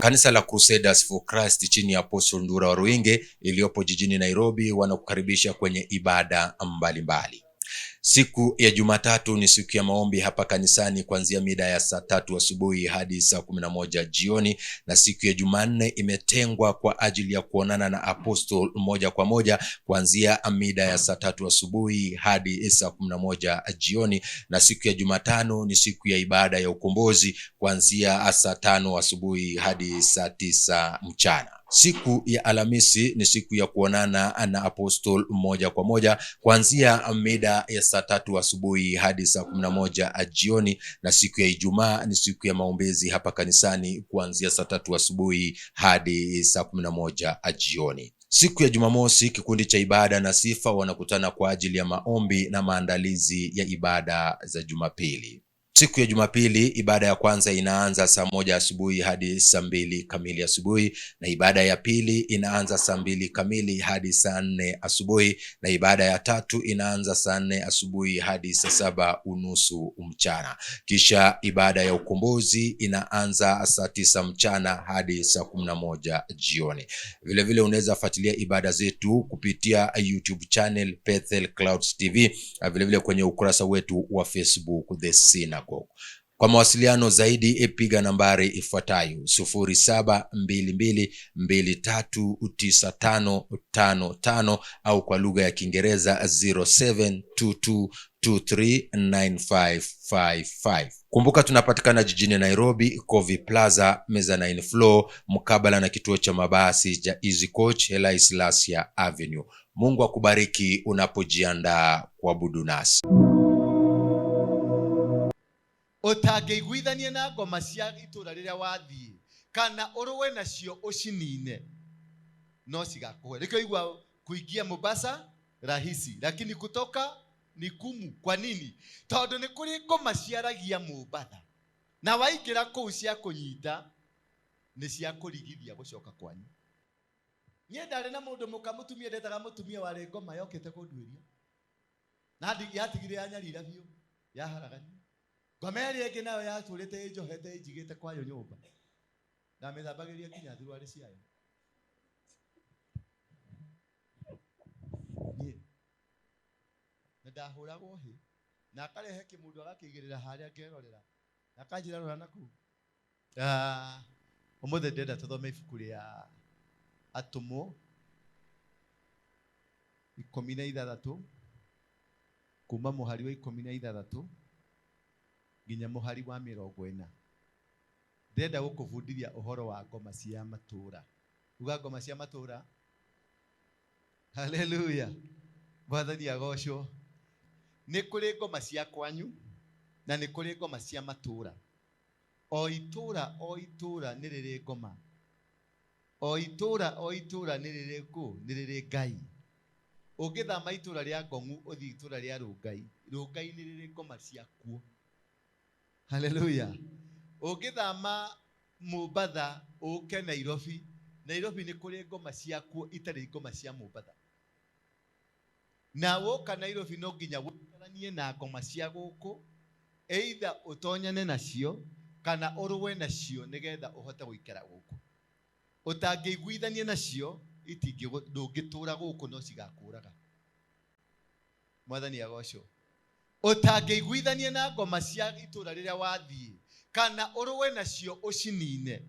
Kanisa la Crusaders for Christ chini ya Apostle Ndura Waruinge iliyopo jijini Nairobi wanakukaribisha kwenye ibada mbalimbali mbali. Siku ya Jumatatu ni siku ya maombi hapa kanisani kuanzia mida ya saa 3 asubuhi hadi saa 11 jioni, na siku ya Jumanne imetengwa kwa ajili ya kuonana na Apostle moja kwa moja kuanzia mida ya saa 3 asubuhi hadi saa 11 jioni, na siku ya Jumatano ni siku ya ibada ya ukombozi kuanzia saa 5 asubuhi hadi saa 9 mchana. Siku ya Alhamisi ni siku ya kuonana na Apostle moja kwa moja kuanzia mida ya saa 3 asubuhi hadi saa 11 jioni, na siku ya Ijumaa ni siku ya maombezi hapa kanisani kuanzia saa 3 asubuhi hadi saa 11 jioni. Siku ya Jumamosi, kikundi cha ibada na sifa wanakutana kwa ajili ya maombi na maandalizi ya ibada za Jumapili. Siku ya Jumapili ibada ya kwanza inaanza saa 1 asubuhi hadi saa 2 kamili asubuhi, na ibada ya pili inaanza saa 2 kamili hadi saa 4 asubuhi, na ibada ya tatu inaanza saa 4 asubuhi hadi saa 7:30 mchana. Kisha ibada ya ukombozi inaanza saa 9 mchana hadi saa 11 jioni. Vile vile unaweza fuatilia ibada zetu kupitia YouTube channel Bethel Clouds TV, na vile vile kwenye ukurasa wetu wa Facebook The Synagogue. Kwa mawasiliano zaidi piga nambari ifuatayo sufuri saba mbili mbili mbili tatu tisa tano tano tano au kwa lugha ya Kiingereza zero seven two two two three nine five five five. Kumbuka tunapatikana jijini Nairobi, Kovi Plaza, mezzanine floor, mkabala na kituo cha mabasi cha Easy Coach, Haile Selassie Avenue. Mungu akubariki unapojiandaa kuabudu nasi. Utangĩiguithania na ngoma cia itũra rĩrĩa wathiĩ kana ũrũe nacio ũcinine no cigakũhe. Nĩkĩo igua kuingia Mombasa rahisi, lakini kutoka ni gumu. Kwa nini? Tondũ nĩ kũrĩ ngoma ciaragia Mombasa na waingĩra kũu cia kũnyita nĩ cia kũrigithia gũcoka kwanyu. Niĩ ndarĩ na mũndũ mũka mũtumia ndetaga mũtumia warĩ ngoma yokĩte kũnduĩria na yatigire yanyarira biũ yaharagania. Ngoma ĩrĩa ĩngĩ nayo yatũrĩte ĩnjohete ĩnjigĩte kwayo nyũmba ndamĩthambagĩria nginya thuruarĩ ciayo. Niĩ nĩ ndahũragwo hĩ na akarehe kĩmũndũ agakĩigĩrĩra harĩa ngerorera na akanjĩra rora na kũu. Ũmũthĩ ndĩrenda tũthome ibuku rĩa Atũmwo 16 kuma mũhari wa 16 nginya mũhari wa 40. Ndĩrenda gũkũbundithia ũhoro wa ngoma cia matũũra. Uga ngoma cia matũũra. Haleluya. Mwathani agocwo. Nĩ kũrĩ ngoma cia kwanyu na nĩ kũrĩ ngoma cia matũũra. O itũũra o itũũra nĩ rĩrĩ ngoma. O itũũra o itũũra nĩ rĩrĩ kũ? Nĩ rĩrĩ Ngai. Ũngĩthama itũũra rĩa Ngong'u ũthiĩ itũũra rĩa Rũngai, Rũngai nĩ rĩrĩ ngoma ciakuo. Haleluya. Ũngĩthama Mombatha ũke Nairobi, Nairobi nĩ kũrĩ ngoma ciakuo itarĩ ngoma cia Mombatha. Na woka Nairobi no nginya ũikaranie na ngoma cia gũkũ, either ũtonyane nacio kana ũrũe nacio nĩgetha ũhote gũikara gũkũ. Ũtangĩiguithania nacio ndũngĩtũra gũkũ no cigakũraga. Mwathani agocwo. Ũtangĩiguithania na ngoma cia itũũra rĩrĩa wathiĩ kana ũrũe nacio ũcinine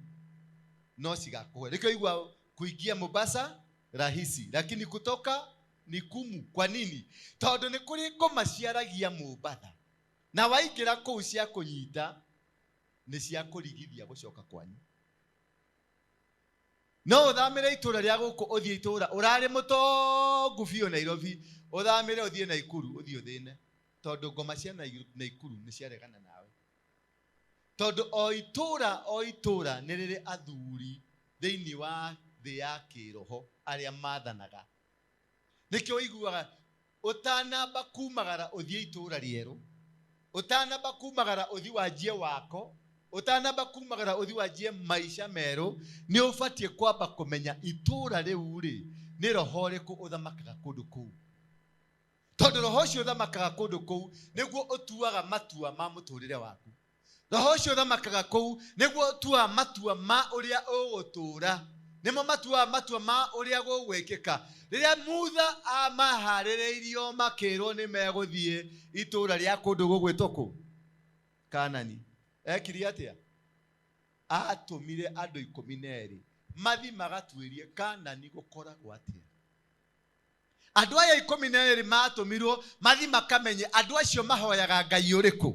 no cigakũhe. Nĩkĩo igua kuingia Mombasa rahisi, lakini kutoka ni gumu. Kwa nini? Tondũ nĩ kũrĩ ngoma ciaragia Mombatha na waingĩra kũu cia kũnyita nĩ cia kũrigithia gũcoka kwanyu. No ũthamĩre itũũra rĩa gũkũ ũthiĩ itũũra ũrarĩ mũtongu biũ Nairobi, ũthamĩre ũthiĩ Naikuru ũthiĩ ũthĩne, tondũ ngoma cia Naikuru nĩ ciaregana nawe. Tondũ o itũũra o itũũra nĩ rĩrĩ athuri thĩinĩ wa thĩ ya kĩroho arĩa mathanaga. Nĩkĩo ũiguaga ũtanamba kumagara ũthiĩ itũũra rĩerũ, ũtanamba kumagara ũthiĩ wanjie wako, ũtanamba kumagara ũthiĩ wanjie maica merũ, nĩ ũbatiĩ kwamba kũmenya itũũra rĩu rĩ nĩ roho ũrĩkũ ũthamakaga kũndũ kũu. Tondũ roho ũcio ũthamakaga kũndũ kũu nĩguo ũtuaga matua ma mũtũrĩre waku. Roho ũcio ũthamakaga kũu nĩguo ũtuaga matua ma ũrĩa ũgũtũũra, nĩmo matuaga matua ma ũrĩa gũgwĩkĩka. Rĩrĩa Mutha amaharĩrĩirio makĩrwo nĩ megũthiĩ itũũra rĩa kũndũ gũgwĩtwo kũ Kanani, ekire atĩa? Atũmire andũ 12 mathi magatuĩrie Kanani gũkoragwo atĩa. Andũ aya 12 matũmirwo mathi makamenye andũ acio mahoyaga Ngai ũrĩkũ.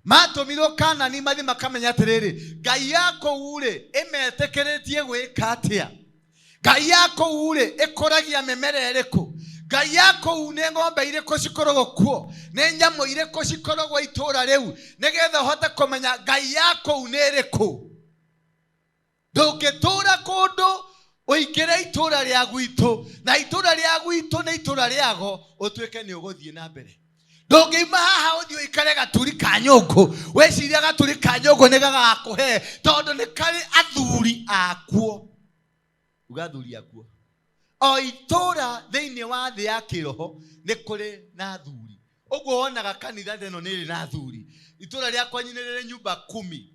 Matũmirwo Kanani mathi makamenya atĩrĩrĩ, Ngai ya kũu rĩ ĩmetĩkĩrĩtie gwĩka atĩa? Ngai ya kũu rĩ ĩkũragia mĩmera ĩrĩkũ? Ngai ya kũu nĩ ng'ombe irĩkũ cikoragwo kuo? Nĩ nyamũ irĩkũ cikoragwo itũũra rĩu? Nĩgetha ũhote kũmenya Ngai ya kũu nĩ ĩrĩkũ. Ndũngĩtũũra kũndũ ũingĩre itũũra rĩa gwitũ, na itũũra rĩa gwitũ nĩ itũũra rĩago, ũtuĩke nĩ ũgũthiĩ na mbere. Ndũngĩuma haha ũthiĩ ũikare gaturi ka nyũngũ, wĩciria gaturi ka nyũngũ nĩ gagakũhe, tondũ nĩ karĩ athuri akuo. Uga athuri akuo. O itũũra thĩinĩ wa thĩ ya kĩroho nĩ kũrĩ na athuri. Ũguo wonaga kanitha ĩno nĩ ĩrĩ na athuri. Itũũra rĩa kwanyu nĩ rĩrĩ nyumba kumi.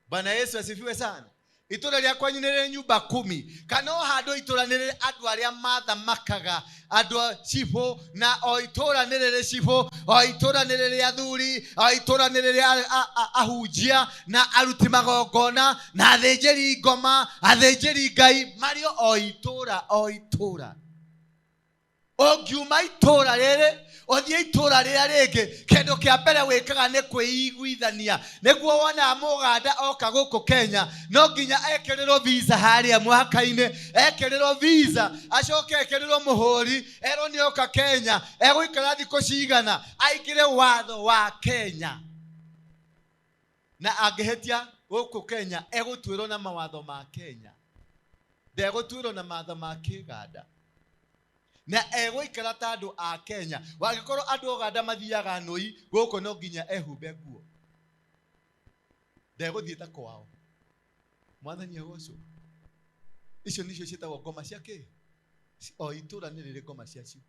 Bwana Yesu asifiwe sana. Itũũra rĩa kwanyu nĩ rĩrĩ nyumba kumi, kana o handũ itũũra nĩ rĩrĩ andũ arĩa mathamakaga, andũ a cibũ, na o itũũra nĩ rĩrĩ cibũ, o itũũra nĩ rĩrĩ athuri, o itũũra nĩ rĩrĩ ahunjia na aruti magongona na athĩnjĩri ngoma, athĩnjĩri Ngai, marĩ o itũũra o itũũra. Ũngiuma itũũra rĩrĩ ũthiĩ itũũra rĩrĩa rĩngĩ, kĩndũ kĩa mbere wĩkaga nĩ kwĩiguithania. Nĩguo wonaga mũganda oka gũkũ Kenya no nginya ekĩrĩrwo visa harĩa mũhaka-inĩ, ekĩrĩrwo visa acoke ekĩrĩrwo mũhũri, erwo nĩ oka Kenya, egũikara thikũ cigana, aingĩre watho wa Kenya. Na angĩhĩtia gũkũ Kenya egũtuĩrwo na mawatho ma Kenya, ndegũtuĩrwo na mawatho ma kĩganda, na egũikara ta andũ a Kenya. Wangĩkorwo andũ a Ũganda mathiaga nũi, gũkũ no nginya ehumbe nguo, ndegũthiĩ ta kwao. Mwathani agocwo. Icio nicio ciĩtagwo ngoma cia kĩ? O itũũra nĩ rĩrĩ ngoma ciacio.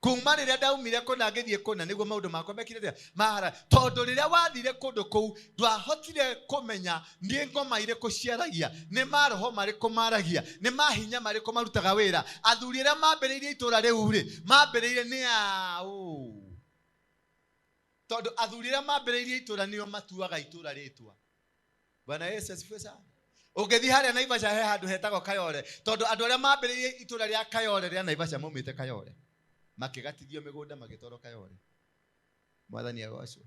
Kuma rĩrĩa ndaumire kũna ngĩthiĩ kũna, nĩguo maũndũ makwa mekire atĩa? Mahara. Tondũ rĩrĩa wathire kũndũ kũu, ndwahotire kũmenya nĩ ngoma irĩkũ ciaragia, nĩ maroho marĩkũ maragia, nĩ mahinya marĩkũ marutaga wĩra. Athuri arĩa mambĩrĩirie itũũra rĩu rĩ, mambĩrĩirie nĩ aũ? Tondũ athuri arĩa mambĩrĩirie itũũra nĩo matuaga itũũra rĩtwa. Bwana Yesu asifiwe sana. Ũngĩthiĩ harĩa Naivasha he handũ hetagwo Kayole, tondũ andũ arĩa mambĩrĩirie itũũra rĩa Kayole rĩa Naivasha maumĩte Kayole, makĩgatithio mĩgũnda magĩtwarwo Kayole. Mwathani agocwo.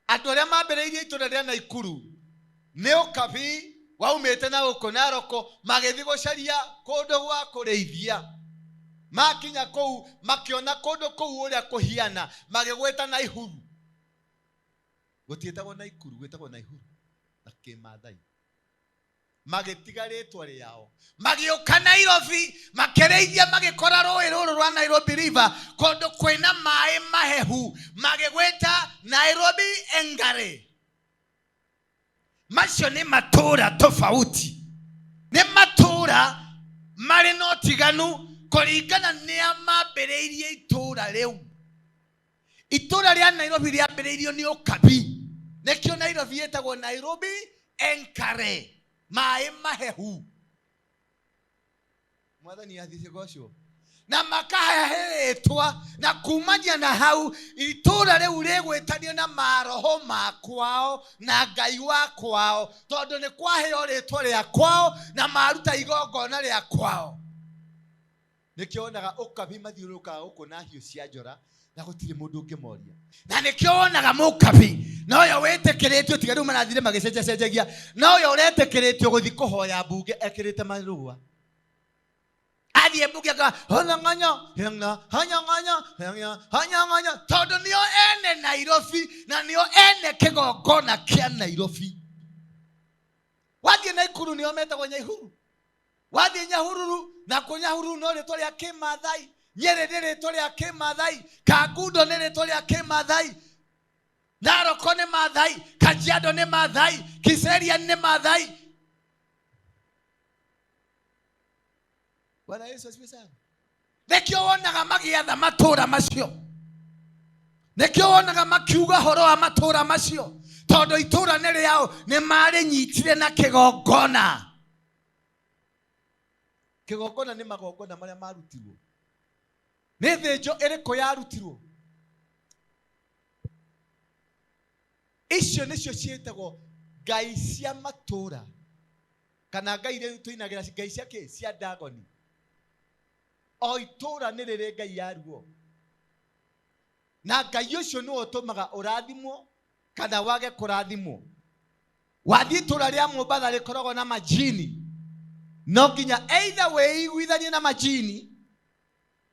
Andũ arĩa mambĩrĩirie itũũra rĩa Naikuru nĩ ũkabi waumĩte na gũkũ Naroko, magĩthiĩ gũcaria kũndũ gwa kũrĩithia. Makinya kũu makĩona kũndũ kũu ũrĩa kũhiana, magĩgwĩta Naihuru. Gũtiĩtagwo Naikuru, gwĩtagwo Naihuru na Kĩmathai. Magĩtiga rĩtwa rĩao, magĩũka Nairobi, makĩrĩithia, magĩkora rũĩ rũrũ rwa Nairobi River, kũndũ kwĩna maĩ mahehu, magĩgwĩta Nairobi Engare. Macio nĩ matũũra tofauti, nĩ matũũra marĩ na ũtiganu kũringana nĩa mambĩrĩirie itũũra rĩu. Itũũra rĩa Nairobi rĩambĩrĩirio nĩ ũkabi, nĩkĩo Nairobi ĩtagwo Nairobi Enkare, maĩ mahehu. Mwathani athiĩ gocwo. Na makahe rĩtwa, na kumania na hau itũũra rĩu rĩgwĩtanio na maroho ma kwao na Ngai wa kwao, tondũ nĩ kwaheo rĩtwa rĩa kwao na maruta igongona rĩa kwao. Nĩkĩo wonaga ũkabi mathiũrũrũkaga gũkũ na hiũ cia njora na gũtirĩ mũndũ ũngĩmoria. Na nĩkĩo wonaga mũkabi na ũyũ wĩtĩkĩrĩtio, tiga rĩu marathire magĩcenjacenjagia, na ũyũ ũretĩkĩrĩtio gũthiĩ kũhoya mbunge ekĩrĩte marũa. Athiĩ mbunge akauga, honyong'onyo, hĩng'a, honyong'onyo, hĩng'a, honyong'onyo, tondũ nĩo ene Nairobi na nĩo ene kĩgongona kĩa Nairobi. Wathiĩ Naikuru nĩo metagwo Nyaihuru. Wathiĩ Nyahururu, na kũ Nyahururu no rĩtwa rĩa Kĩmathai, Nyĩrĩ nĩ rĩtwa rĩa Kĩmathai, Kangundo nĩ rĩtwa rĩa Kĩmathai, Naroko nĩ Mathai, Kajiado nĩ Mathai, Kiserian nĩ Mathai. Bwana Yesu asifiwe sana. Nĩkĩo wonaga magĩatha matũũra macio. Nĩkĩo wonaga makiuga horo wa matũũra macio, tondũ itũũra nĩ rĩao, nĩ marĩnyitire na kĩgongona. Kĩgongona nĩ magongona marĩa marutirwo. Nĩ thĩnjo ĩrĩkũ yarutirwo? Icio nĩcio ciĩtagwo ngai cia matũũra, kana ngai iria tũinagĩra, ngai cia kĩ? Cia Dagoni. O itũũra nĩ rĩrĩ ngai yaruo, na ngai ũcio nĩwe ũtũmaga ũrathimwo kana wage kũrathimwo. Wathiĩ itũũra rĩa Mombatha rĩkoragwo na majini, no nginya either wĩiguithanie na majini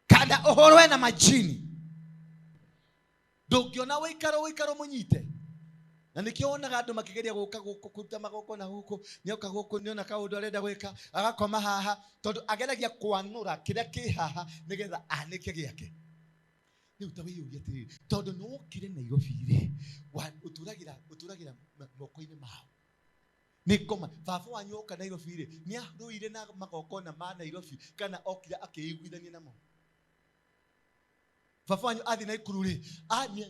kana ũhũrwe na majini. Ndũngĩona wĩikaro wĩikaro mũnyite. Na nĩkĩo wonaga andũ makĩgeria gũka gũkũ kũruta magongona gũkũ, nĩoka gũkũ nĩona kaũndũ arenda gwĩka, agakoma haha, tondũ ageragia kwanũra kĩrĩa kĩ haha nĩgetha anĩke gĩake. Rĩu ta wĩyũrie atĩrĩrĩ, tondũ nĩwokire Nairobi rĩ, ũtũragĩra moko-inĩ mao. Nĩ ngoma. Baba wanyu oka Nairobi rĩ, nĩarũire na magongona ma Nairobi kana okire akĩiguithania namo? Baba wanyu athiĩ Naikuru rĩ,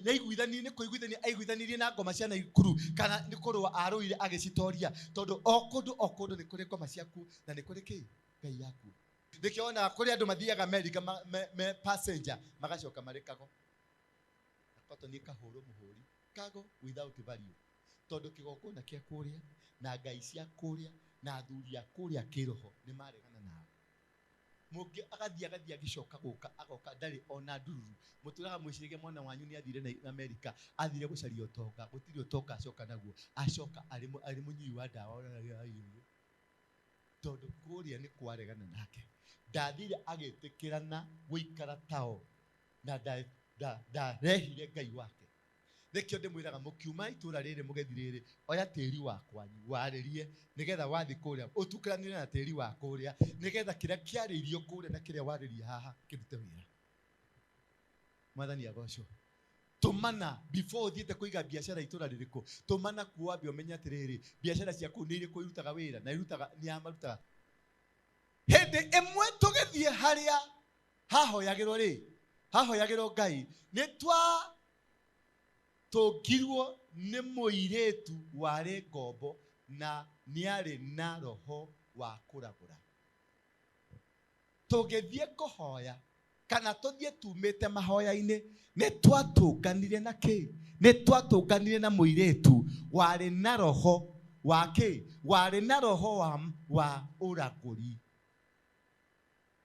nĩaiguithanirie, nĩ kũiguithania aiguithanirie na ngoma cia Naikuru kana nĩ kũrũa arũire agĩcitoria? Tondũ o kũndũ o kũndũ nĩ kũrĩ ngoma ciaku na nĩ kũrĩ kĩ? Ngai yaku. Nĩkĩo wonaga kũrĩ andũ mathiaga Amerika me passenger, magacoka marĩ kago. Na cotton ĩkahũrwo mũhũri. Kago without value. Tondũ kĩgongona kĩa kũrĩa na ngai cia kũrĩa na athuri a kũrĩa kĩroho nĩ maregana nao. Mũngĩ agathiĩ agathiĩ agĩcoka gũka agoka ndarĩ ona ndururu. Mũtũraga mwĩciragia mwana wanyu nĩ athire na Amerika, athire gũcaria ũtonga, gũtirĩ ũtonga acoka naguo. Acoka arĩ mũnyui wa ndawa. Tondũ kũrĩa nĩ kwaregana nake. Ndathire agĩtĩkĩrana gũikara tao na ndarehire Ngai wake. Nĩkĩo ndĩmwĩraga mũkiuma itũũra rĩrĩ mũgethi rĩrĩ, oya tĩri wa kwanyu warĩrie nĩgetha wathiĩ kũrĩa ũtukanire na tĩri wa kũrĩa nĩgetha kĩrĩa kĩarĩirio kũrĩa na kĩrĩa warĩria haha kĩrute wĩra. Mwathani agocwo. Tũmana before ũthiĩte kũiga biacara itũũra rĩrĩkũ, tũmana kuo wambe ũmenye atĩrĩrĩ, biacara ciaku nĩ irĩkũ irutaga wĩra na irutaga nĩ a marutaga. Hĩndĩ ĩmwe tũgĩthiĩ harĩa hahoyagĩrwo rĩ, hahoyagĩrwo Ngai, nĩ twatũngirwo nĩ mũirĩtu warĩ ngombo na nĩarĩ na roho wa kũragũra. Tũgĩthiĩ kũhoya kana tũthiĩ tumĩte mahoya-inĩ, nĩ twatũnganire na kĩ? Nĩ twatũnganire na mũirĩtu warĩ na roho wa kĩ? Warĩ na roho wa ũragũri.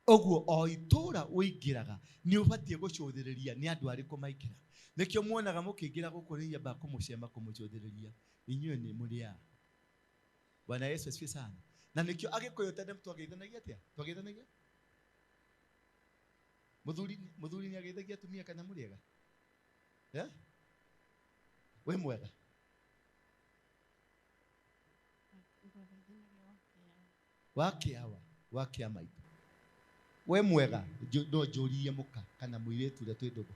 Ũguo o itũũra ũingĩraga nĩ ũbatiĩ gũcũthĩrĩria nĩ andũ arĩkũ maingĩra. Nĩkĩo muonaga mũkĩingĩra gũkũ nĩ nyambaga kũmũcema kũmũcũthĩrĩria. Inyuĩ nĩ mũrĩ a? Bwana Yesu asifiwe sana. Na nĩkĩo Agĩkũyũ tene twageithanagia atĩa? Twageithanagia? Mũthuri nĩ ageithagia atumia kana mũrĩega? Wĩ mwega? Wa kĩawa, wa kĩa maitũ. We mwega, no njũrie mũka kana mũirĩtu ũrĩa twĩ ndũgũ.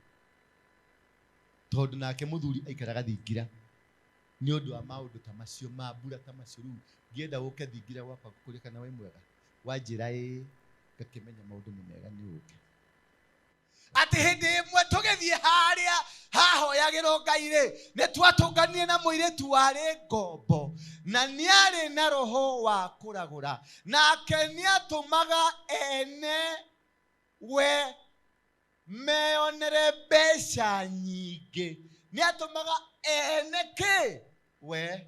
Tondũ nake mũthuri aikaraga thingira nĩ ũndũ wa maũndũ ta macio, mambura ta macio. Rĩu ngĩenda ũke thingira gwakwa ngũkũrie kana wĩ mwega, wanjĩra ĩĩ, ngakĩmenya maũndũ nĩ mega nĩ ũke. Atĩ hĩndĩ ĩmwe tũgĩthiĩ harĩa hahoyagĩrwo Ngai rĩ, nĩ twatũnganire na mũirĩtu warĩ ngombo na nĩarĩ na roho wa kũragũra, nake nĩatũmaga ene we meyonere mbeca nyingĩ. Nĩatũmaga ene kĩ? We.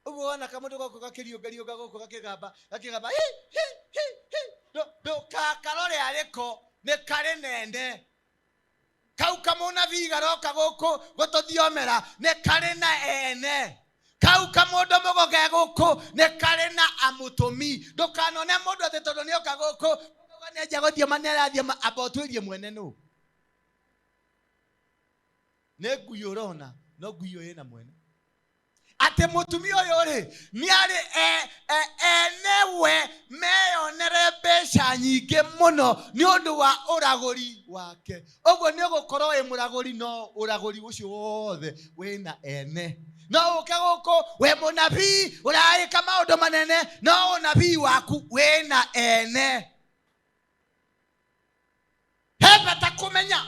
Ũguo wona kamũndũ gũkũ gakĩriũngariũnga gũkũ gakĩgamba, gakĩgamba, hi, hi, hi, hi. Ndũkakarore arĩko, nĩ karĩ nene. Kau kamũnabii garoka gũkũ gũtũthiomera, nĩ karĩ na ene. Kau kamũndũ mũgoge gũkũ, nĩ karĩ na amũtũmi. Ndũkanone mũndũ atĩ tondũ nĩoka gũkũ, ũkauga nĩanjia gũthioma, nĩarathioma, amba ũtuĩrie mwene nũ. Nĩ ngui ũrona, no ngui ĩyo ĩna mwene. Atĩ mũtumia ũyũ rĩ, nĩarĩ enewe meyonere mbeca nyingĩ mũno nĩ ũndũ wa ũragũri wake. Ũguo nĩ ũgũkorwo wĩ mũragũri, no ũragũri ũcio wothe wĩna ene. No ũke gũkũ wĩ mũnabii ũraĩka maũndũ manene, no ũnabii waku wĩna ene. He bata kũmenya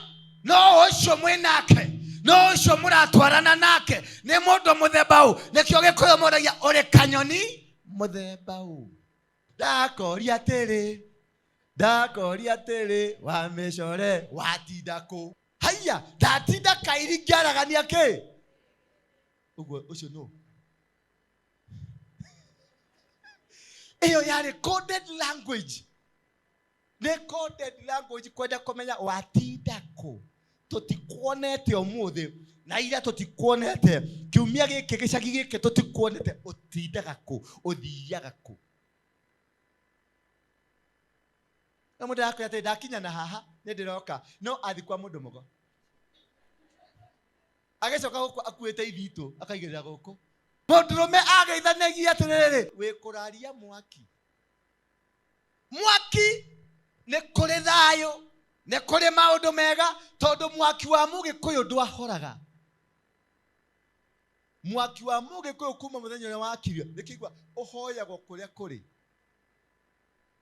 no ũcio Ũcio mwĩnake, no ũcio mũratwarana nake nĩ mũndũ mũthemba ũ. Nĩkĩo Gĩkũyũ moragia ũrĩ kanyoni mũthemba ũ. Ndakoria atĩrĩ, ndakoria atĩrĩ, wa mĩcore watinda kũ? Haiya, ndatinda kairi ngĩaragania kĩ? Ũguo ũcio nũ? Ĩyo yarĩ coded language. Nĩ coded language kwenda kũmenya watinda kũ. Tũtikuonete ũmũthĩ na ira tũtikuonete, kiumia gĩkĩ gĩcagi gĩkĩ tũtikuonete, ũtindaga kũ, ũthiaga kũ. Na mũndũ arakwĩra atĩ ndakinya na haha nĩ ndĩroka, no athi kwa mũndũ mũgo. Agĩcoka gũkũ akuĩte ithitũ akaigĩrĩra gũkũ. Mũndũrũme ageithanagia atĩrĩrĩ, wĩ kũraria mwaki. Mwaki nĩ kũrĩ thayũ, nĩ kũrĩ maũndũ mega, tondũ mwaki wa Mũgĩkũyũ ndwahoraga. Mwaki wa Mũgĩkũyũ kuma mũthenya ũrĩa wakirio, nĩkĩigua ũhoyagwo kũrĩa kũrĩ.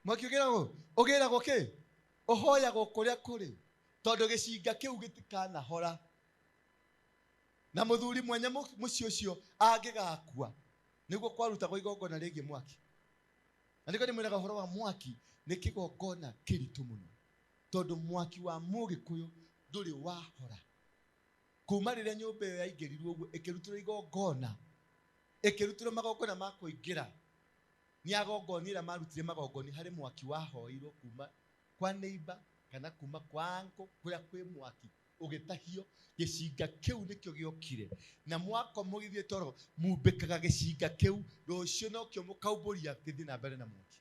Mwaki ũgĩragwo, ũgĩragwo kĩ? Ũhoyagwo kũrĩa kũrĩ, tondũ gĩcinga kĩu gĩtikanahora. Na mũthuri mwenye mũciĩ ũcio angĩgakua, nĩguo kwarutagwo igongona rĩgiĩ mwaki. Na nĩkĩo ndĩmwĩraga ũhoro wa mwaki nĩ kĩgongona kĩritũ mũno, tondũ mwaki wa Mũgĩkũyũ ndũrĩ wahora. Kuma rĩrĩa nyũmba ĩyo yaingĩrirwo ũguo, ĩkĩrutĩrwo igongona, ĩkĩrutĩrwo magongona ma kũingĩra, nĩ agongoni arĩa marutire magongoni harĩ mwaki wahoirwo kuma kwa neighbor kana kuma kwa uncle, kũrĩa kwĩ mwaki ũgĩtahio. Gĩcinga kĩu nĩkĩo gĩokire, na mwako mũgĩthiĩ toro mumbĩkaga gĩcinga kĩu, rũciũ nokĩo mũkaumbũria gĩthiĩ na mbere na mwaki.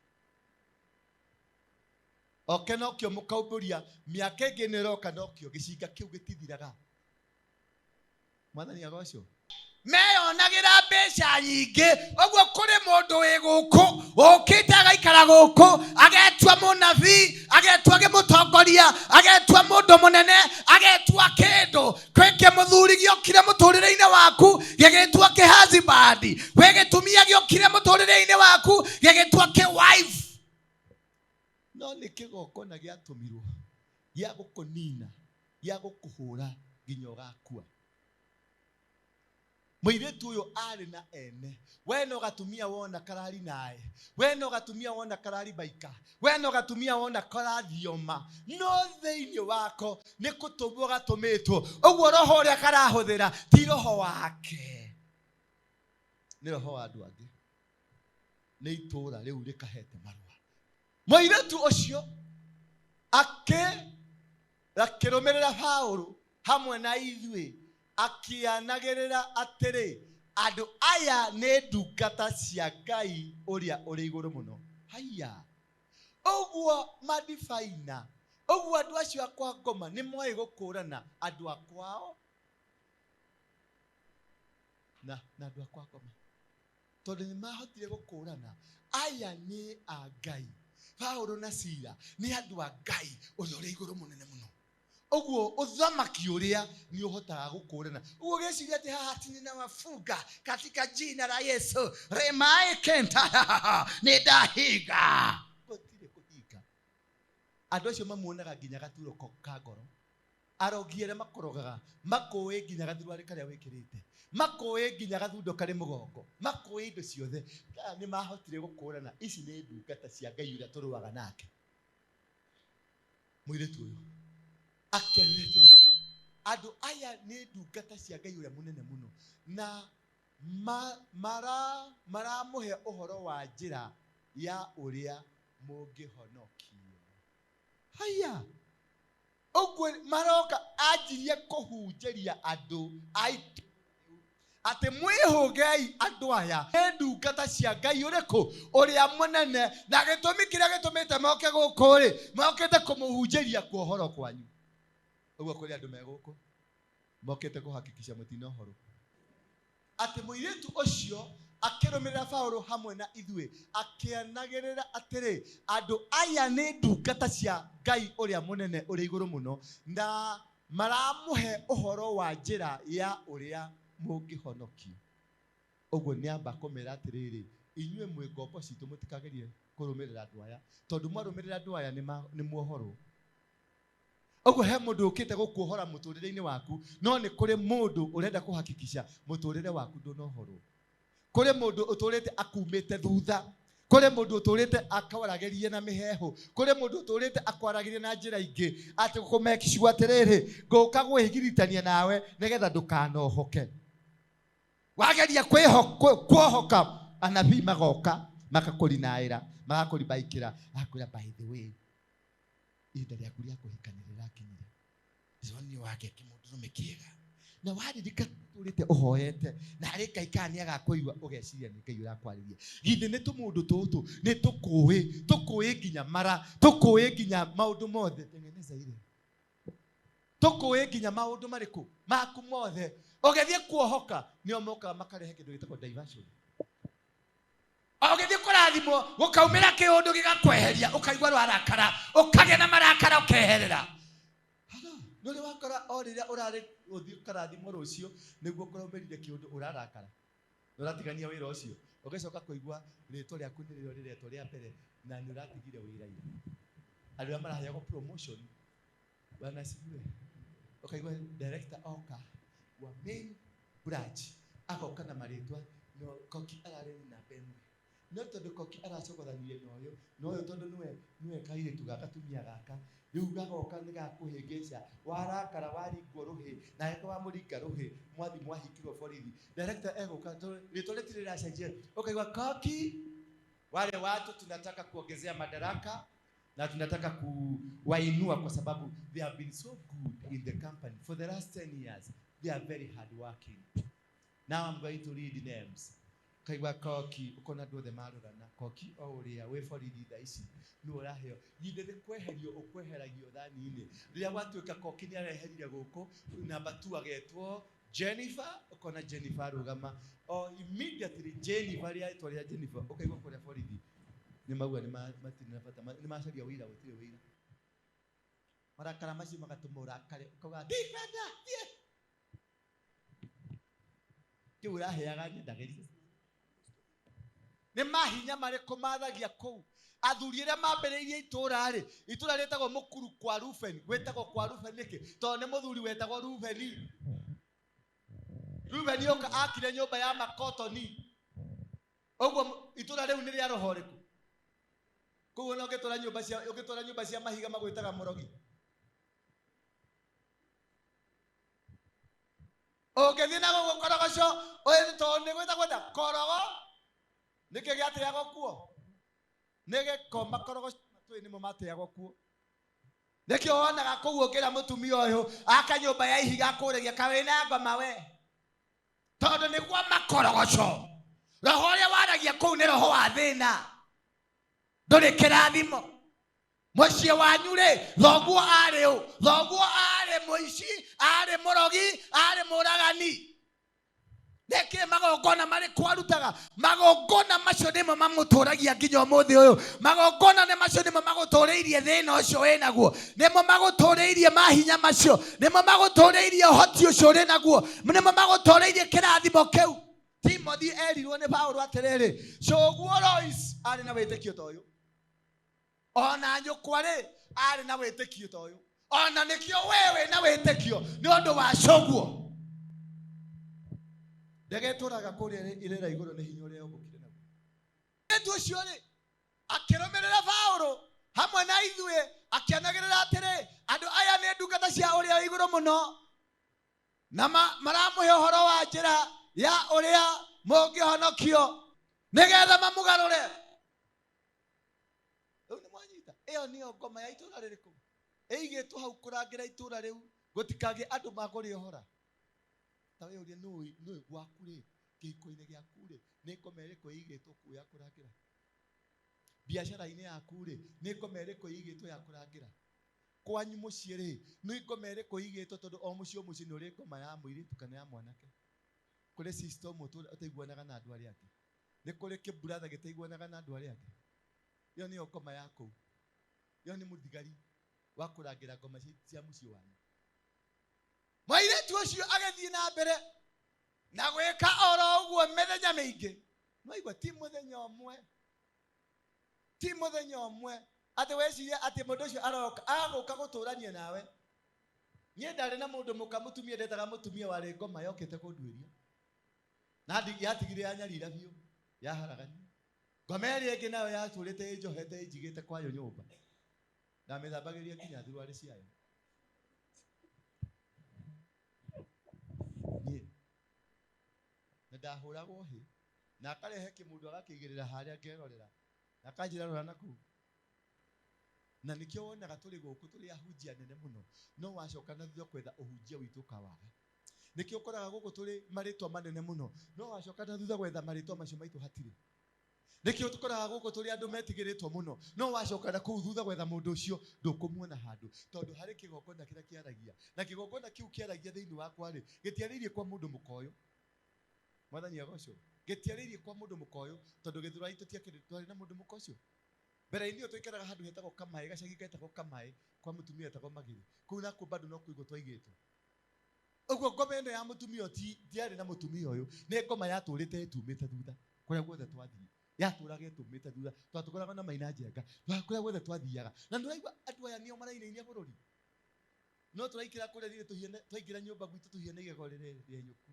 Oke nokĩo mũkaumbũria, mĩaka ĩngĩ nĩ ĩroka nokĩo gĩcinga kĩu gĩtithiraga. Mwathani agocwo. Meyonagĩra mbeca nyingĩ, ũguo kũrĩ mũndũ wĩ gũkũ ũkĩte agaikara gũkũ, agetua mũnabii, agetua gĩmũtongoria, agetua mũndũ mũnene, agetua kĩndũ. Kwĩ kĩmũthuri gĩokire mũtũrĩre-inĩ waku gĩgĩtua kĩ-husband, kwĩ gĩtumia gĩokire mũtũrĩre-inĩ waku gĩgĩtua kĩ-wife. No nĩ kĩgongona gĩatũmirwo gĩa gũkũnina, gĩa gũkũhũra nginya ũgakua. Mũirĩtu ũyũ arĩ na ene. We no gatumia wona karari nae, we no gatumia wona karari baika, we no gatumia wona karathioma, no thĩinĩ wako nĩ kũtũmwo gatũmĩtwo. Ũguo roho ũrĩa karahũthĩra ti roho wake, nĩ roho wa andũ angĩ, nĩ itũũra rĩu rĩkahete marũa. Mũirĩtu ũcio akĩrũmĩrĩra Paũlũ hamwe na ithuĩ, akĩanagĩrĩra atĩrĩ, andũ aya nĩ ndungata cia Ngai ũrĩa ũrĩ igũrũ mũno. Haiya, ũguo madifaina, ũguo andũ acio a kwa ngoma nĩ moĩ gũkũrana andũ a kwao na andũ a kwa ngoma, tondũ nĩ mahotire gũkũrana aya nĩ a Ngai. Paũlũ na Sila nĩ andũ a Ngai ũrĩa ũrĩ igũrũ mũnene mũno. Ũguo ũthamaki ũrĩa nĩ ũhotaga gũkũrana. Ũguo ũgĩciria atĩ haha tini na wafunga katika jina la Yesu remae kenta nĩ ndahinga. Gũtirĩ kũhinga. Andũ acio mamuonaga nginya gaturo ka ngoro. Arogi arĩa makũrogaga makũĩ nginya gathuruarĩ karĩa wĩkĩrĩte, makũĩ nginya gathundo karĩ mũgongo, makũĩ indo ciothe. Aya nĩ mahotire gũkũrana. Ici nĩ ndungata cia Ngai ũrĩa tũrũaga nake. Mũirĩtu ũyũ akĩarĩria atĩrĩ, andũ aya nĩ ndungata cia Ngai ũrĩa mũnene mũno, na maramũhe ũhoro wa njĩra ya ũrĩa mũngĩhonokio. Haiya, ũguo maroka anjirie kũhunjĩria andũ a itũũra atĩ mwĩhũgei andũ aya nĩ ndungata cia Ngai ũrĩkũ ũrĩa mũnene, na gĩtũmi kĩrĩa gĩtũmĩte moke gũkũ rĩ, mokĩte kũmũhunjĩria kuohoro kwanyu. Ũguo kũrĩ andũ me gũkũ mokĩte kũhakikisha mũtina ũhoro. Atĩ mũirĩtu ũcio akĩrũmĩrĩra Paũlũ hamwe na ithuĩ, akĩanagĩrĩra atĩrĩ, andũ aya nĩ ndungata cia Ngai ũrĩa mũnene ũrĩ igũrũ mũno, na maramũhe ũhoro wa njĩra ya ũrĩa mũngĩhonokio. Ũguo nĩ amba kũmera atĩrĩrĩ, inyuĩ mwĩ ngombo citũ, mũtikagerie kũrũmĩrĩra andũ aya, tondũ mwarũmĩrĩra andũ aya nĩ muohorwo. Ũguo he mũndũ ũkĩte gũkuohora mũtũrĩre-inĩ waku, no nĩ kũrĩ mũndũ ũrenda kũhakikisha mũtũrĩre waku ndũnohorwo. Kũrĩ mũndũ ũtũrĩte akumĩte thutha, kũrĩ mũndũ ũtũrĩte akwaragĩria na mĩheehũ, kũrĩ mũndũ ũtũrĩte akwaragĩria na njĩra ingĩ, atĩ kũ-make sure atĩrĩrĩ, ngũka gwĩgiritania nawe nĩgetha ndũkanohoke. Wageria kuohoka, anabii magoka makakũrinaĩra, magakũribaikĩra, akwĩra by the way, ihinda rĩaku rĩa kũhika nĩ rĩrakinyire. Ndĩronire wake kĩmũndũrũme kĩega. Na waririka ũtũrĩte ũhoete, na harĩ Ngai kana nĩ agakũigua, ũgeciria nĩ Ngai ũrakwarĩria. Githĩ nĩ tũmũndũ tũtũ, nĩ tũkũĩ, tũkũĩ nginya mara, tũkũĩ nginya maũndũ mothe. Tengeneza ile. Tũkũĩ nginya maũndũ marĩkũ maku mothe. Ũgĩthiĩ kuohoka, nĩo mokaga makarehe kĩndũ gĩtagwo diversion. Ũgĩthiĩ kũrathimwo, gũkaumĩra kĩũndũ gĩgakweheria, ũkaigua rwarakara, ũkagĩa na marakara, ũkeherera. Nĩ ũrĩ wakora o rĩrĩa ũrarĩ ũthiĩ ũkarathimwo rũciũ, nĩguo kũraumĩrire kĩũndũ ũrarakara. Ũratigania wĩra ũcio. Ũgĩcoka kũigua rĩtwa rĩaku nĩrĩo rĩretwo rĩa mbere, na nĩ ũratigire wĩra ira. Andũ arĩa maraheagwo promotion, bwana asifiwe. Ũkaigua director oka wa main branch, agoka na marĩtwa, no Koki ararĩ namba ĩmwe. No tondũ Koki aracogothanirie na ũyũ, na ũyũ tondũ nĩwe kairĩtu gaka tumia gaka, rĩu gagoka nĩ gakũhĩngĩca, warakara waringwo rũhĩ, nawe wamũringa rũhĩ, mwathi mwahingirwo borithi. Director egũka, tondũ rĩtwa rĩtirĩ rĩracenjia, ũkaigua Koki, wale watu tunataka kuongezea madaraka na tunataka kuwainua kwa sababu they have been so good in the company for the last 10 years. They are very hard working. Now I'm going to read names. Kaigua Koki, ukona andũ othe marorana. Koki o ũrĩa wĩ borithi thaa ici nĩ ũraheo. Githĩ nĩ kweherio ũkweheragio thani-inĩ. Rĩrĩa gwatuĩka Koki nĩ areherire gũkũ, namba 2 agetwo Jennifer, ukona Jennifer arũgama. O immediately Jennifer, rĩetwa rĩa Jennifer, ũkaigua kũrĩa borithi. Nĩ mauga nĩ matirĩ na bata, nĩ macaria wĩra, gũtirĩ wĩra. Marakara macio magatũma ũrakare, ũkauga ndikwenda, thiĩ. Kĩu ũraheaga nyendagĩria. Nĩ mahinya marĩkũ mathagia kũu? Athuri arĩa mambĩrĩirie itũũra rĩ, itũũra rĩtagwo Mũkuru kwa Rubeni. Gwĩtagwo kwa Rubeni nĩkĩ? Tondũ nĩ mũthuri wetagwo Rubeni. Rubeni oka akire nyũmba ya makotoni. Ũguo itũũra rĩu nĩ rĩa roho rĩkũ? Koguo no ũngĩtũra nyũmba cia mahiga magwĩtaga mũrogi. Ũngĩthiĩ na gũkũ korogoco, tondũ nĩ gwĩtagwo atĩa? Korogo. Nĩkĩ gĩatĩagwo kuo? Nĩ gĩko makorogoco matũĩ nĩmo matĩagwo kuo. Nĩkĩo wonaga kũu ũkĩra mũtumia ũyũ aka nyũmba ya ihiga akũragia kaĩ wĩna ngoma we. Tondũ nĩguo makorogoco. Roho ũrĩa waragia kũu nĩ roho wa thĩna. Ndũrĩ kĩrathimo. Mũciĩ wanyu rĩ, thoguo arĩ ũ? Thoguo arĩ mũici, arĩ mũrogi, arĩ mũragani. Nĩkĩ magongona marĩkũ arutaga? Magongona macio nĩmo mamũtũragia nginya ũmũthĩ ũyũ. Magongona nĩ macio nĩmo magũtũrĩirie thĩna ũcio wĩnaguo. Nĩmo magũtũrĩirie mahinya macio. Nĩmo magũtũrĩirie ũhoti ũcio ũrĩ naguo. Nĩmo magũtũrĩirie kĩrathimo kĩu. Timothy erirwo nĩ Paũlũ atĩrĩrĩ, cũguo Lois arĩ na wĩtĩkio ta ũyũ. Ona nyũkwa rĩ, arĩ na wĩtĩkio ta ũyũ. Ona nĩkĩo we wĩna wĩtĩkio nĩ ũndũ wa cũguo. Ndege ĩtũraga kũrĩa irĩra igũrũ nĩ hinya ũrĩa yombũkire naguo. Mũirĩtu ũcio rĩ, akĩrũmĩrĩra Paũlũ hamwe na ithuĩ, akĩanagĩrĩra atĩrĩ, andũ aya nĩ ndungata cia ũrĩa wĩ igũrũ mũno, na maramũhe ũhoro wa njĩra ya ũrĩa mũngĩhonokio nĩgetha mamũgarũre. Rĩu nĩ mwanyita? Ĩyo nĩyo ngoma ya itũũra rĩrĩkũ? Ĩigĩtwo hau kũrangĩra itũũra rĩu, gũtikagĩe andũ makũrĩohora. Ta wĩyũrie, nũĩ gwaku rĩ, kĩhiko-inĩ gĩaku rĩ, nĩ ngoma ĩrĩkũ ĩigĩtwo kũu ya kũrangĩra? Biacara-inĩ yaku rĩ, nĩ ngoma ĩrĩkũ ĩigĩtwo ya kũrangĩra? Kwanyu mũciĩ rĩ, nĩ ngoma ĩrĩkũ ĩigĩtwo? Tondũ o mũciĩ o mũciĩ nĩ ũrĩ ngoma ya mũirĩtu kana ya mwanake. Kũrĩ sister ũmwe ũtaiguanaga na andũ arĩa angĩ. Nĩ kũrĩ kĩburatha gĩtaiguanaga na andũ arĩa angĩ. Ĩyo nĩyo ngoma ya kũu. Ĩyo nĩ mũthigari wa kũrangĩra ngoma cia mũciĩ wanyu. Mũirĩtu ũcio agĩthiĩ na mbere na gwĩka oro ũguo mĩthenya mĩingĩ. Nĩwaigua, ti mũthenya ũmwe. Ti mũthenya ũmwe. Atĩ wecirie atĩ mũndũ ũcio aroka, agũka gũtũrania nawe. Niĩ ndarĩ na mũndũ mũka mũtumia ndetaga mũtumia warĩ ngoma yokĩte kũnduĩria. Na yatigire yanyarira biũ, yaharagania. Ngoma ĩrĩa ĩngĩ nayo yatũrĩte ĩnjohete ĩnjigĩte kwayo nyũmba. Ndamĩthambagĩria nginya thuruarĩ ciayo. Niĩ na ndahũragwo hĩ na akarehe kĩmũndũ agakĩigĩrĩra harĩa ngerorera na akanjĩra rora na kũu. Na nĩkĩo wonaga tũrĩ gũkũ tũrĩ ahunjia anene mũno no wacoka na thutha kwetha ũhunjia witũ ũkawaga. Nĩkĩo ũkoraga gũkũ tũrĩ marĩtwa manene mũno no wacoka na thutha gwetha marĩtwa macio maitũ hatirĩ. Nĩkĩo tũkoraga gũkũ tũrĩ andũ metigĩrĩtwo mũno no wacoka na kũu thutha gwetha mũndũ ũcio ndũkũmuona handũ tondũ harĩ kĩgongona kĩrĩa kĩaragia na kĩgongona kĩu kĩaragia thĩinĩ wakwa rĩ gĩtiarĩirie kwa mũndũ mũkoyũ. Mwathani agocwo. Gĩtiarĩirie kwa mũndũ mũkoyũ tondũ gĩthũrai tũtiakĩrĩ twarĩ na mũndũ mũka ũcio. Mbere-inĩ ĩyo twaikaraga handũ hetagwo Kamaĩ, gacagi getagwo Kamaĩ kwa mũtumia etagwo Magĩrĩ. Kũu nakuo bado no kũigwo twaigĩtwo. Ũguo ngoma ĩno ya mũtumia tiarĩ na mũtumia ũyũ, nĩ ngoma yatũrĩte ĩtumĩte thutha kũrĩa guothe twathiĩ. Yatũraga ĩtumĩte thutha, twatũkoragwo na Maina Njenga, kũrĩa guothe twathiaga. Na nĩũraigua andũ aya nĩo marainainia bũrũri. No tũraikĩra kũrĩa thirĩ tũhiene, twaingĩra nyũmba gwitũ tũhiene igego rĩrĩ rĩenyũku.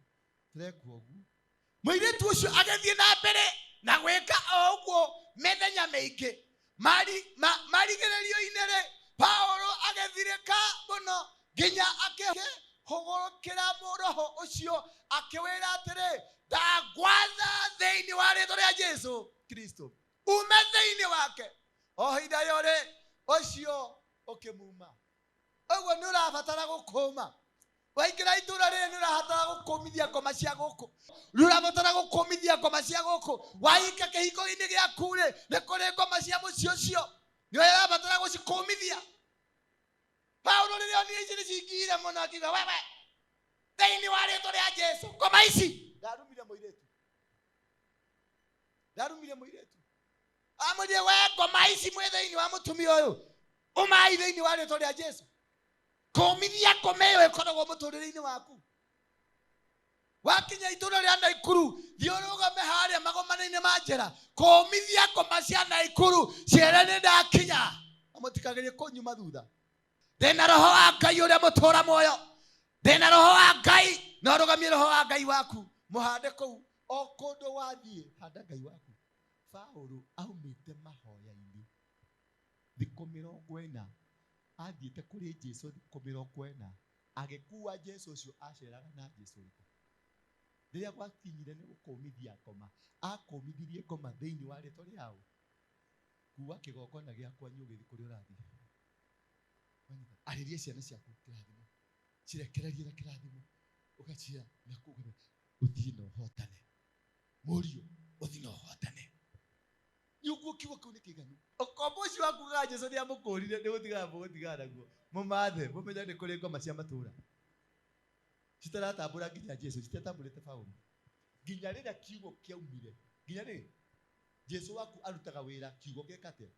Tũrekwo ũguo. Mũirĩtu ũcio agĩthiĩ na mbere na gwĩka o ũguo mĩthenya mĩingĩ. Marigĩrĩrio-inĩ rĩ, Paũlũ agĩthirĩka mũno nginya akĩhũgũkĩra roho ũcio akĩwĩra atĩrĩ, ndagwatha thĩinĩ wa rĩĩtwa rĩa Jesũ Kristo ume thĩinĩ wake. O ihinda ĩyo rĩ, ũcio ũkĩmuma. Ũguo nĩ ũrabatara gũkũma. Waingĩra itũũra rĩrĩ nĩ ũrabatara gũkũmithia ngoma cia gũkũ. Nĩ ũrabatara gũkũmithia ngoma cia gũkũ. Wahinga kĩhingo-inĩ gĩaku rĩ, nĩ kũrĩ ngoma cia mũciĩ ũcio. Nĩ ũrabatara gũcikũmithia. Paũlũ rĩrĩa onire ici nĩ cingĩire mũno akiuga, wewe, thĩinĩ wa rĩĩtwa rĩa Jesũ, ngoma ici. Ndarumire mũirĩtu. Ndarumire mũirĩtu. Amwĩrire, we ngoma ici mwĩ thĩinĩ wa mũtumia ũyũ, umai thĩinĩ wa rĩĩtwa rĩa Jesũ. Kũmithia ngoma ĩyo ĩkoragwo mũtũrĩre-inĩ waku. Wakinya itũũra rĩa Naikuru, thiĩ ũrũgame harĩa magomano-inĩ ma njĩra, kũmithia ngoma cia Naikuru, ciĩre nĩ ndakinya. Na mũtikagerie kũnyuma thutha. Ndĩna roho wa Ngai ũrĩa mũtũũra muoyo. Ndĩna roho wa Ngai, na ũrũgamie roho wa Ngai waku. Mũhande kũu, o kũndũ wathiĩ, handa Ngai waku. Paũlũ aumĩte mahoya-inĩ thikũ mĩrongo ĩna, athiĩte kũrĩ Jesũ thikũ mĩrongo ĩna, agĩkua Jesũ ũcio aceraga na Jesũ ũrĩkũ. Rĩrĩa gwakinyire nĩ gũkũmithia ngoma, akũmithirie ngoma thĩinĩ wa rĩĩtwa rĩao. Kuua kĩgongona gĩakwa nyũ ũgĩthiĩ kũrĩa ũrathiĩ. Arĩria ciana ciaku kĩrathimo, cirekererie na kĩrathimo, ũgaciĩra na kũu ũkamera, ũthiĩ na ũhotane. Mũriũ, ũthiĩ na ũhotane. Nĩ ũguo kiugo kĩu nĩ kĩiganu. Ũkombo ũcio wakugaga Jesũ nĩ amũkũrire, nĩ gũtigana mũgũtigana naguo. Mũmathe, mũmenye nĩ kũrĩ ngoma cia matũũra. Citaratambũra nginya Jesũ, citiatambũrĩte Paũlũ. Nginya rĩrĩa kiugo kĩaumire, nginya rĩ, Jesũ waku arutaga wĩra kiugo gĩka atĩa?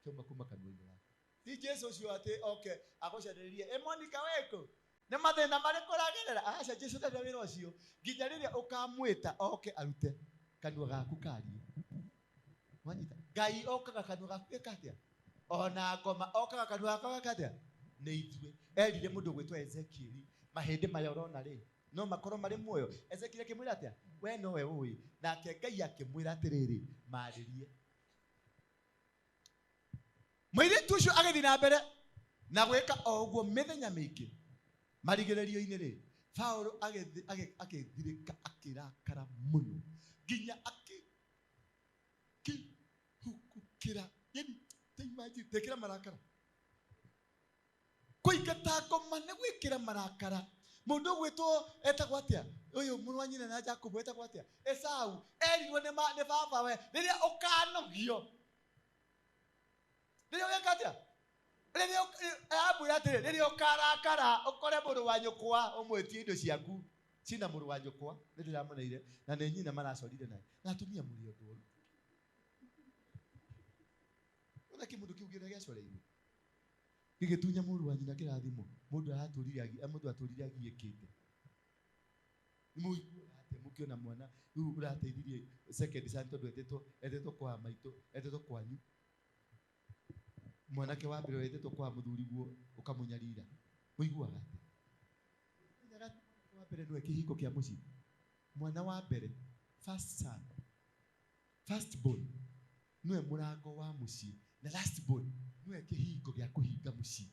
Kĩauma kuma kanua-inĩ gake. Ti Jesũ ũcio atĩ oke agũcarĩrie, ĩ Monica wĩkũ? Nĩ mathĩna marĩkũ ũragerera? Aca, Jesũ ndarĩ na wĩra ũcio. Nginya rĩrĩa ũkamwĩta oke arute kanua gaku karie. Wanyita? Ngai okaga kanua gaku geka atĩa? Ona ngoma okaga kanua gaku geka atĩa? Nĩ ithuĩ. Erire mũndũ ũgwĩtwo Ezekieli, mahĩndĩ maya ũrona rĩ, no makorwo marĩ muoyo. Ezekieli akĩmwĩra atĩa? We nowe ũĩ. Nake Ngai akĩmwĩra atĩrĩrĩ, marĩrie. Mũirĩtu ũcio agĩthiĩ na mbere na gwĩka o ũguo mĩthenya mĩingĩ. Marigĩrĩrio-inĩ rĩ, Paũlũ agĩthirĩka, akĩrakara mũno nginya akĩhukũkĩra. Yani, ta imagine, tekĩra marakara. Kũingata ngoma nĩ gwĩkĩra marakara. Mũndũ ũgwĩtwo etagwo atĩa? Ũyũ mũrũ wa nyina na Jakubu etagwo atĩa? Esau erirwo nĩ baba we rĩrĩa ũkanogio. Rĩrĩa ũgeka atĩa? Rĩrĩa amwĩra atĩrĩ, rĩrĩa ũkarakara ũkore mũrũ wa nyũkwa ũmwĩtie indo ciaku. Cina mũrũ wa nyũkwa, nĩ ndĩramoneire, na nĩ nyina maracorire naye. Na atumia mũrĩ ũndũ ũrũ. Ona kĩmũndũ kĩu kĩrĩa gĩacoreirwo. Gĩgĩtunya mũrũ wa nyina kĩrathimo. Mũndũ aratũrire mũndũ atũrire agiĩkĩte. Nĩ mũiguaga atĩa mũkĩona mwana rĩu ũrateithirie second son tondũ etĩtwo kwa maitũ, etĩtwo kwanyu. Mwanake wa mbere wetĩtwo kwa mũthuriguo ũkamũnyarira. Mũiguaga atĩa? mbere nĩwe kĩhingo kĩa mũciĩ. Mwana wa mbere, first son, first born, nĩwe mũrango wa mũciĩ, na last born nĩwe kĩhingo gĩa kũhinga mũciĩ.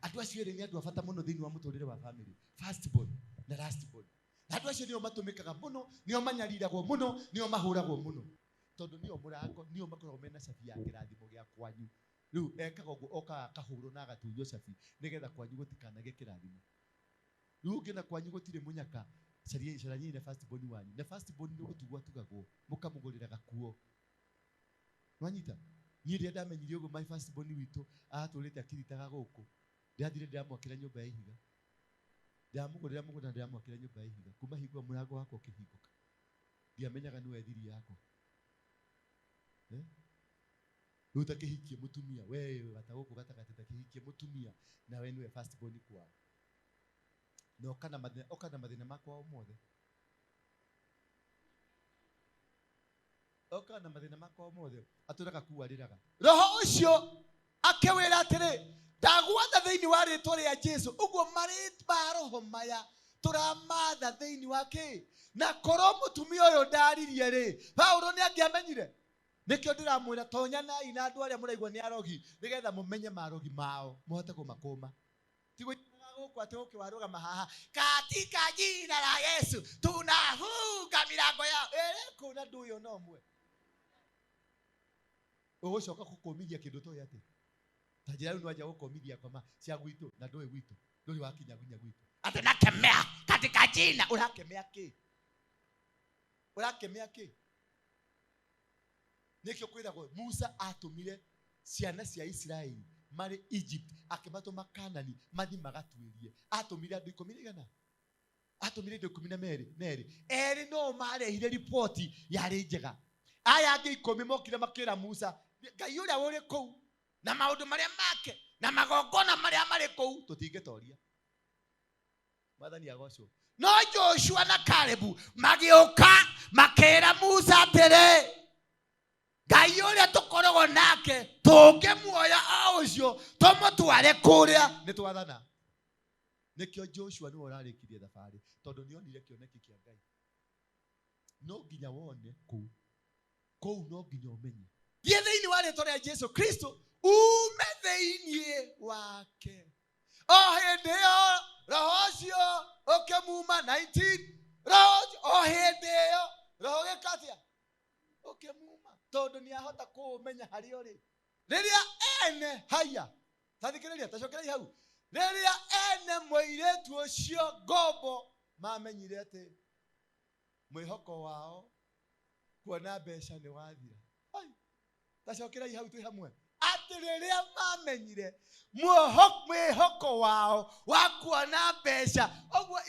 Andũ acio erĩ nĩ andũ a bata mũno thĩinĩ wa mũtũrĩre wa family, first born na last born. Na andũ acio nĩo matũmĩkaga mũno, nĩo manyariragwo mũno, nĩo mahũragwo mũno, tondũ nĩo mũrango, nĩo makoragwo mena cabi ya kĩrathimo gĩa kwanyu. Rĩu ekaga ũguo, okaga akahũrwo na agatunywo cabi nĩgetha kwanyu gũtikanagĩe kĩrathimo. Rĩu ũngĩona kwanyu gũtirĩ mũnyaka, caraniai na first born wanyu. Na first born nĩ gũtugwo atugagwo, mũkamũgũrĩra gakuo. Nwanyita? Niĩ rĩrĩa ndamenyire ũguo my first born witũ atũrĩte akiritaga gũkũ, ndĩrathire ndĩramwakĩra nyũmba ya ihiga, ndĩramũgũrĩra mũgũnda, ndĩramwakĩra nyũmba ya ihiga. Kuma hingo mũrango wakwa ũkĩhingũka, ndiamenyaga nĩwe thiri yakwa. Rĩu takĩhikie mũtumia, we gata gũkũ gatagatĩ, takĩhikie mũtumia nawe nĩwe first born kwao, na oka na mathĩna makwa mothe, oka na mathĩna makwa mothe, atũraga kuu arĩraga. Roho ũcio akĩwĩra atĩrĩ, ndagwatha thĩinĩ wa rĩtwa rĩa Jesu. Ũguo marĩtwa roho maya tũramatha thĩinĩ wa kĩ? Na korwo mũtumia ũyũ ndaririe rĩ, Paulo nĩ angĩamenyire. Nĩkĩo ndĩramwĩra tonyanai na andũ arĩa mũraigua nĩ arogi, nĩgetha mũmenye marogi mao, mũhote kũmakũma. Ti gũikaraga gũkũ atĩ ũkĩ warũgama haha, katika jina la Yesu tunafunga milango yao. Ĩrĩkũ na ndũĩ ona ũmwe. Ũgũcoka gũkũmithia kĩndũ ũtoĩ atĩ. Ta njĩra rĩu nĩwanjia gũkũmithia ngoma cia gwitũ na ndũĩ gwitũ, ndũrĩ wakinya nginya gwitũ. Atĩ nakemea katika jina, ũrakemea kĩ? Ũrakemea kĩ? Nĩkĩo kwĩragwo Musa atũmire ciana cia Isiraeli marĩ Egypt, akĩmatũma Kanani mathi magatuĩrie. Atũmire andũ ikũmi na igana, atũmire andũ ikũmi na merĩ. Erĩ no marehire riboti yarĩ njega. Aya angĩ 10 mokire makĩra Musa, Ngai ũrĩa ũrĩ kũu na maũndũ marĩa make na magongona marĩa marĩ kũu tũtingĩtoria. Mwathani agocwo. No Joshua na Kalebu magĩũka makĩra Musa atĩrĩ, Ngai ũrĩa tũkoragwo nake tũngĩmuoya o ũcio tũmũtware kũrĩa nĩ twathana. Nĩkĩo Joshua nĩwe ũrarĩkirie thabarĩ, tondũ nĩonire kĩoneki kĩa Ngai. No nginya wone kũu, kũu no nginya ũmenye. Thiĩ thĩinĩ wa rĩtwa rĩa Jesu Kristo, ume thĩinĩ wake. O hĩndĩ ĩyo roho ũcio ũkĩmuma 19, roho ũcio, o hĩndĩ ĩyo roho ũgĩka atĩa? Ũkĩmuma, tondũ nĩahota kũũmenya harĩa ũrĩ. Rĩrĩa ene haya, tathikĩrĩria, tacokerai hau. Rĩrĩa ene mũirĩtu ũcio ngombo mamenyire atĩ mwĩhoko wao kuona mbeca nĩ wathira. Ai, tacokerai hau twĩ hamwe. Atĩ rĩrĩa mamenyire mwĩhoko wao wa kuona mbeca, ũguo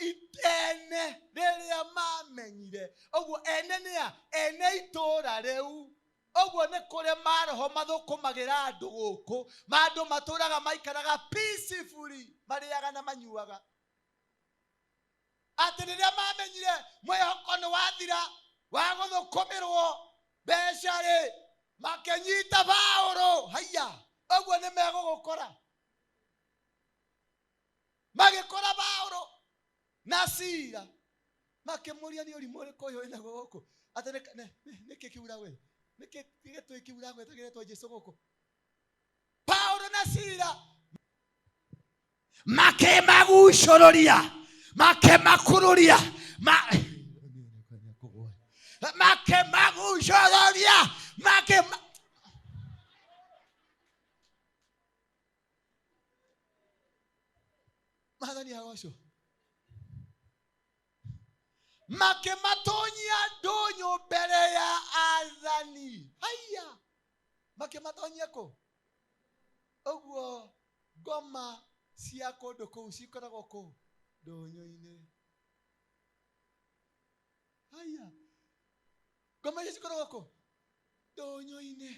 ene rĩrĩa mamenyire, ũguo ene nĩ a? Ene itũũra rĩu. Ũguo nĩ kũrĩ maroho mathũkũmagĩra andũ gũkũ, mandũ matũraga maikaraga peacefully, marĩaga na manyuaga. Atĩ rĩrĩa mamenyire mwĩhoko nĩ wathira wa gũthũkũmĩrwo mbeca rĩ, makĩnyita Paũlũ. Haiya, ũguo nĩ megũgũkora. Magĩkora Paũlũ na Sila, makĩmũria nĩ ũrimũ ũrĩkũ ũyũ wĩnaguo gũkũ? Atĩ nĩkĩ kĩu ũragweta? Nĩkĩ gĩtũĩ kĩu ũragweta kĩretwo Jesũ gũkũ? Paũlũ na Sila makĩmagucũrũria, makĩmakururia, makĩmagucũrũria, makĩma- Mwathani agocwo. Makĩmatonyia ndũnyũ mbere ya athani. Haiya, makĩmatonyia kũ? Ũguo ngoma cia kũndũ kũu cikoragwo kũ? Ndũnyũ-inĩ. Haiya, ngoma icio cikoragwo kũ? Ndũnyũ-inĩ.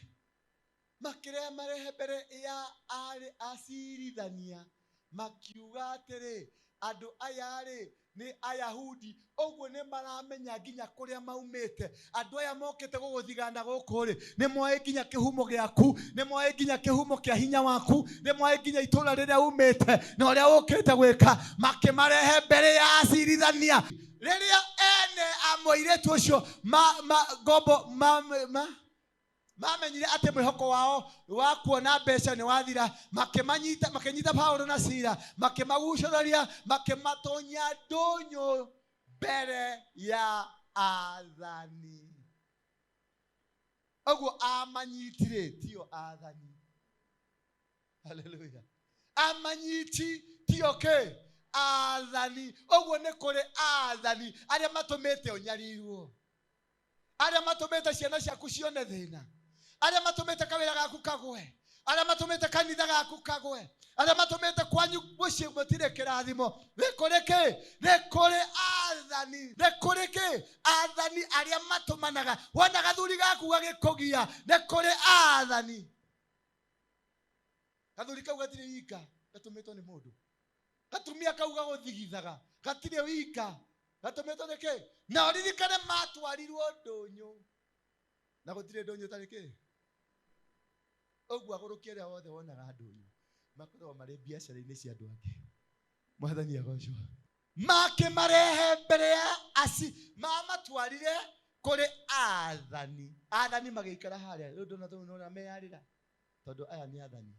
Makĩrehe marehe mbere ya arĩ acirithania, makiuga atĩrĩ, andũ aya rĩ Nĩ Ayahudi. Ũguo nĩ maramenya nginya kũrĩa maumĩte. Andũ aya mokĩte gũgũthigana gũkũ rĩ, nĩ moĩ nginya kĩhumo gĩaku, nĩ moĩ nginya kĩhumo kĩa hinya waku, nĩ moĩ nginya itũũra rĩrĩa umĩte na ũrĩa ũkĩte gwĩka. Makĩmarehe mbere ya acirithania. Rĩrĩa ene a mũirĩtu ũcio ma, ma, ngombo ma, ma, mamenyire atĩ mwĩhoko wao wa kuona mbeca nĩ wathira, makĩmanyita, makĩnyita Paulo na Sila, makĩmagucũrũria, makĩmatonya ndũnyũ mbere ya athani. Ũguo amanyitire tio athani. Haleluya. Amanyiti tio kĩ? Athani. Ũguo nĩ kũrĩ athani arĩa matũmĩte ũnyarirwo, arĩa matũmĩte ciana ciaku cione thĩna, arĩa matũmĩte kawĩra gaku kagwe, arĩa matũmĩte kanitha gaku kagwe, arĩa matũmĩte kwanyu mũciĩ mũtirĩ kĩrathimo. Nĩ kũrĩ kĩ? Nĩ kũrĩ athani. Nĩ kũrĩ kĩ? Athani arĩa matũmanaga. Wona gathuri gaku gagĩkũgia, nĩ kũrĩ athani. Gathuri kau gatirĩ wika, gatũmĩtwo nĩ mũndũ. Gatumia kau gagũthigithaga gatirĩ wika, gatũmĩtwo nĩ kĩ? Na ũririkane matwarirwo ndũnyũ, na gũtirĩ ndũnyũ ĩtarĩ kĩ. Ũguo agũrũki arĩa othe wonaga ndũnyũ makoragwo marĩ biacara-inĩ cia andũ angĩ. Mwathani agocwo. Makĩmarehe mbere ya aci, mamatwarire kũrĩ athani. Athani magĩikara harĩa. Rĩu ndona tondũ nĩwona meyarĩra, tondũ aya nĩ athani.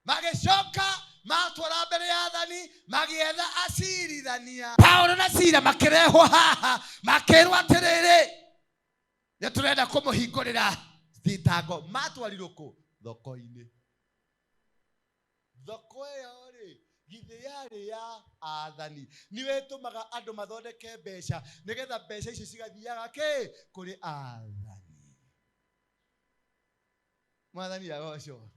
Magĩcoka matwara mbere ya athani, magĩetha acirithania. Paulo na Sila makĩrehwo haha, makĩrwo atĩrĩrĩ, nĩ tũrenda kũmũhingũrĩra thitango. Matwarirwo kũ? Thoko-inĩ. Thoko ĩyo rĩ, githĩ yarĩ ya athani? Nĩyo ĩtũmaga andũ mathondeke mbeca, nĩgetha mbeca icio cigathiaga kĩ? Kũrĩ athani. Mwathani agocwo.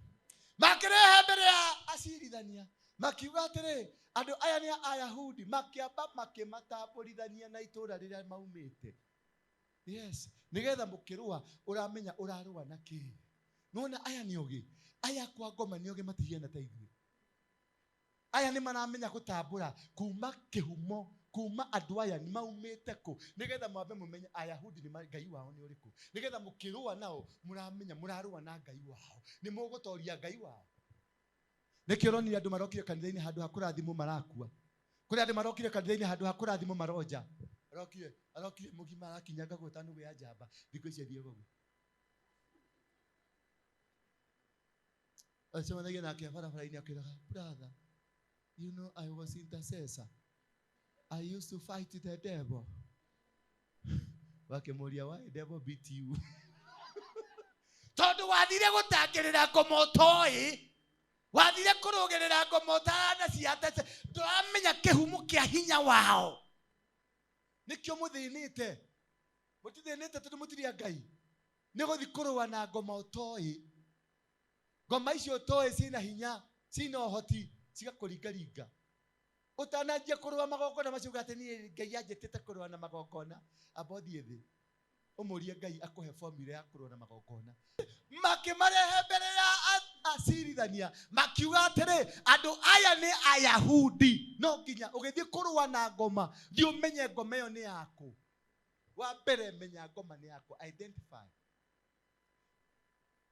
Makĩrehe mbere ya acirithania, makiuga atĩrĩ, andũ aya nĩ Ayahudi. Makĩamba makĩmatambũrithania na itũũra rĩrĩa maumĩte. Yes, nĩgetha mũkĩrũa ũramenya ũrarũa na kĩ. Nĩwona aya nĩ ogĩ, aya kwa ngoma nĩ ogĩ, matihiana ta ithuĩ. Aya nĩ maramenya gũtambũra kuma kĩhumo, kuma andũ aya nĩ maumĩte kũ, nĩgetha mwambe mũmenye Ayahudi nĩ Ngai wao nĩ ũrĩkũ, nĩgetha mũkĩrũa nao mũramenya mũrarũa na Ngai wao, nĩ mũgũtoria Ngai wao. Nĩkĩo ũronire andũ marokire kanitha-inĩ handũ ha kũrathimwo marakua. Kũrĩ andũ marokire kanitha-inĩ handũ ha kũrathimwo maronja. Arokire, arokire mũgima arakinyanga gwĩta nũgũ ya njamba, thikũ ici athiaga ũguo. Acemanagia nake barabara-inĩ akĩraga, brother, you know I was intercessor. I used to fight the devil. Wakĩmũria, why devil beat you? Tondũ wathire gũtangĩrĩra ngoma ũtoĩ, wathire kũrũgĩrĩra ngoma ũtarana ciatete, ndũramenya kĩhumo kĩa hinya wao. Nĩkĩo mũthĩnĩte. Mũtithĩnĩte tondũ mũtirĩ a Ngai. Nĩ gũthiĩ kũrũa na ngoma ũtoĩ. Ngoma icio ũtoĩ ciĩna hinya, ciĩna ũhoti, cigakũringaringa. Ũtananjia kũrũa magongona macio uga atĩ niĩ Ngai anjĩtĩte kũrũa na magongona, amba ũthiĩ thĩ ũmũrie Ngai akũhe formula ya kũrũa na magongona. Makĩmarehe mbere ya acirithania, makiuga atĩrĩ, andũ aya nĩ Ayahudi. No nginya ũgĩthiĩ kũrũa na ngoma, thiĩ ũmenye ngoma ĩyo nĩ yaku. Wa mbere menya ngoma nĩ yaku, identify.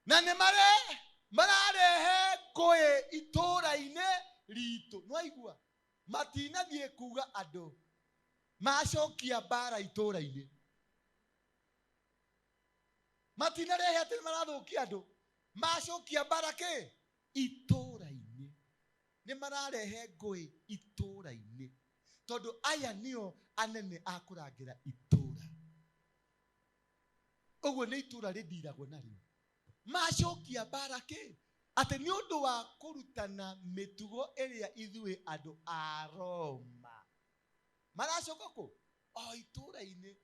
Na nĩ mararehe ngũĩ itũũra-inĩ ritũ. Nĩwaigua? Matinathiĩ kuga andũ macokia mbara itũũra-inĩ. Matinarehe atĩ nĩ marathũkia andũ, macokia mbara kĩ? Itũũra-inĩ. Nĩ mararehe ngũĩ itũũra-inĩ, tondũ aya nĩo anene a kũrangĩra itũũra. Ũguo nĩ itũũra rĩndiragwo narĩo. Macokia mbara kĩ? Atĩ nĩ ũndũ wa kũrutana mĩtugo ĩrĩa ithuĩ andũ a Roma. Maracoka kũ? O itũũra-inĩ.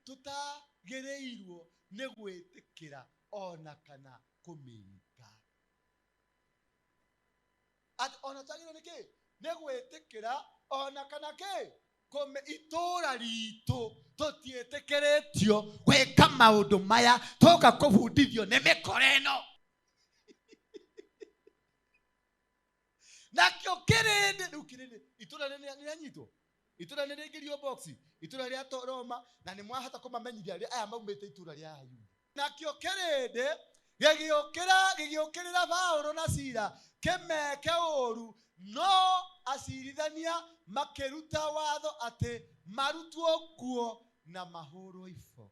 Tũtagĩrĩirwo nĩ gwĩtĩkĩra ona kana kũmĩka. Atĩ ona twagĩrĩirwo nĩ kĩ? Nĩ gwĩtĩkĩra ona kana kĩ? Kũmĩ itũũra ritũ tũtiĩtĩkĩrĩtio gwĩka maũndũ maya, tũka kũbundithio nĩ mĩkora ĩno. Nakĩo kĩrĩndĩ, rĩu kĩrĩndĩ, Itũra nĩ rĩanyitwo, itũra nĩ rĩingĩrio box, itũra rĩa Roma, na nĩ mwahota kũmamenyithia arĩa aya maumĩte itũra rĩa Ayubu. Nakĩo kĩrĩndĩ gĩgĩũkĩrĩra Paũlũ na Sila kĩmeke ũũru, no acirithania makĩruta watho atĩ marutwo nguo na mahũrwo iboko.